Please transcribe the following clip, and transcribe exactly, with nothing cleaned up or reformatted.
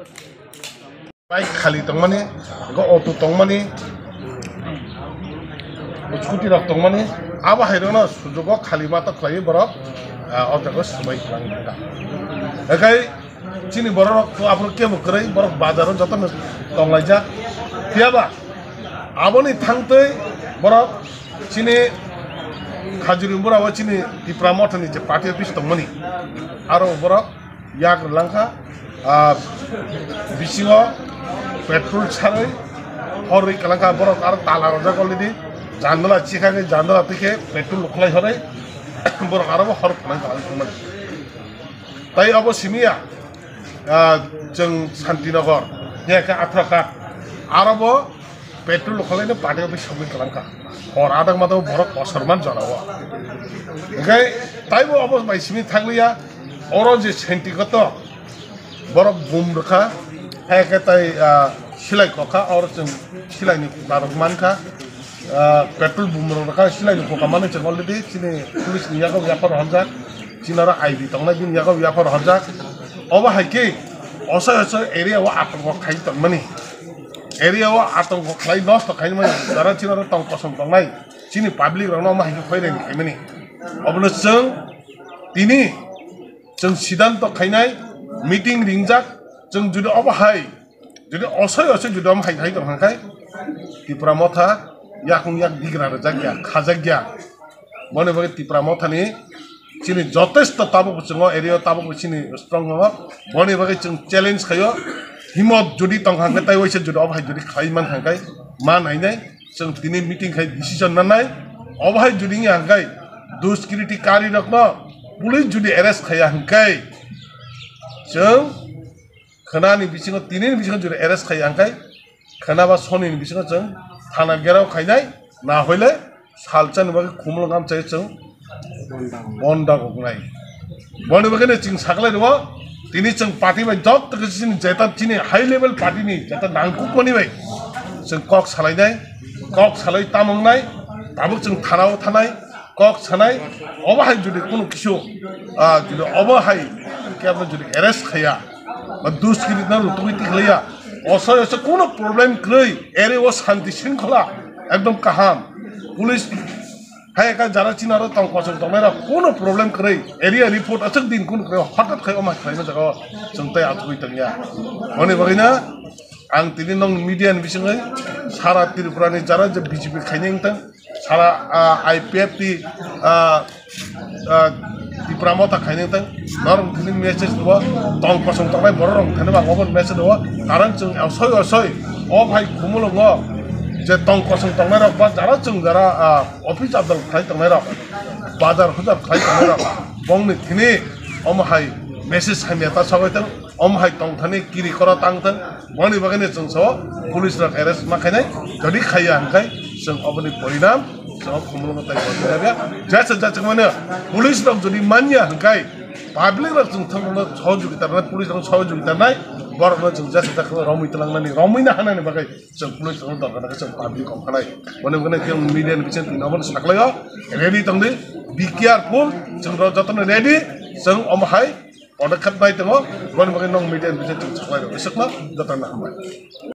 Bike khali tongmani, go auto tongmani, scooty rok tongmani, abo hai rokno sujugo khali ma to khlaiwi borok, ah, o jaga swbai kwlang wngkha. Ekai chini borok rok to aphuru kebo kwrwi, borok bazaro jotono tonglaijak. Phiyaba aboni thangtwi borok chini Khajuri Mura o chini Tipra Mothani je party office tongmani, aro borok yak rwlangkha, ah, bisingo petrol sarwi horwi kwlangkha, borok aro tala rojak already, jandala chikhagwi jandala twi khe petrol khlai horwi borok aro bo hor khwnai thangmani. Tai abo simiya, ah, chwng Santinagar, ya khe Athrakat, aro bo petrol khwlaino party office sogwi kwlangkha. Hor adang matao borok kosorman jorao. Hwnkhe taibo obo bai simi thanglia, oro je senti koto borok bum rwkha, hai khe tai, ah, silai kokha, oro chwng silaini kukarok mankha, ah, petrol bum rok rwkha, silaini kuka manwi chwng already chini police ni yago yaphar hamjak, chini oro I B tongnai bini yago yaphar hamjak. Obo hai khe osai osai area o atongkok khai tongmani. Area o atongkho khlai nosto khaimani, jara chini oro tong kosong tongnai, chini public rokno omo hai khe hoirani khaimani. Obono chwng tini chwng siddhanto khainai, meeting ringjak, chwng jodi obo hai, jodi osoi osoi jodi omo hai khai tong kha khe, Tipra Motha yakung yak digra rwjak ya, khajak ya. Boni bagwi Tipra Mothani chini jotesto tabuk bo chwng o area o tabuk bo chini strong tongo. Boni bagwi chwng challenge khaio. Himot jodi tong kha khe tai waisa jodi obo hai jodi khlai man kha khe ma nainai. Chwng tini meeting khai decision nanai. Obo hai jodi wngya hwnkhe duskiriti kari rokno police jodi arrest khaiya hwnkhe chwng khwnani bisingo, tinini bisingo jodi arrest khaiya hwnkhe khwna ba sonini bisingo chwng thana gherao khainai, na hoile salsa ni bagwi khumulwng amchai chwng bonda goknai. Boni bagwino chwng saklai rwo, tini chwng party bai jotto khe chini jeta chini high level party ni jeta nangkukmani bai chwng kok salainai, kok salai tamwngnai, tabuk chwng thanao thanai, kok sanai, obo hai jodi kunu kisu, ah, jodi obo hai kebo jodi arrest khaiya, ba duskiriti na rutugwi tikhlaiya, osoi osoi kunu problem kwrwi, ere o shanti shringkhola ekdom kaham, police hai ka jara chini oro tong kosong tongnai rok kunu problem kwrwi, area report aswk din kunu kwrwi, hothat khai omo khlaima jaga o chwng tei achugwi tongya. Oni bagwino ang tini nong media ni bisingwi sara Tripura ni jara je B J P khainai wngtang, sara, ah, I P F T, ah, ah, Tipra Motha khainai wngtang, norok thani message rwo, tong kosong tongnai borok rok thani ba obo message rwo, karon chwng osoi osoi o phai khumulwngo je tong kosong tongnai rok ba jara chwng jara, ah, office adol khlai tongnai rok, bazar hujar khlai tongnai rok, bongni thini omo hai message hamya ta sagwi tong. Omo hai tongthani kiri koro tangthang, boni bagwino chwng sao police rok arrest ma khainai, jodi khaiya hwnkhe chwng oboni porinam chwng khumulwngo tai boni bagwi jesa jesa mano police rok jodi manya hwnkhe public rok chwng thangno sohojogita rwnai, police rok sohojogita rwnai, borokno chwng jesa jesa romwi twlangnani, romwi na hanani bagwi chwng police rokno dorkar khe chwng public kok khanai. Boni bagwino chwng media ni bising twi obono saklaio, ready tongdi, be careful, chwng rok jotono ready, chwng omo hai Podokkhep nai tongo, boni bagwi nong media ni bising twi saklai rw swkno jotono hambai.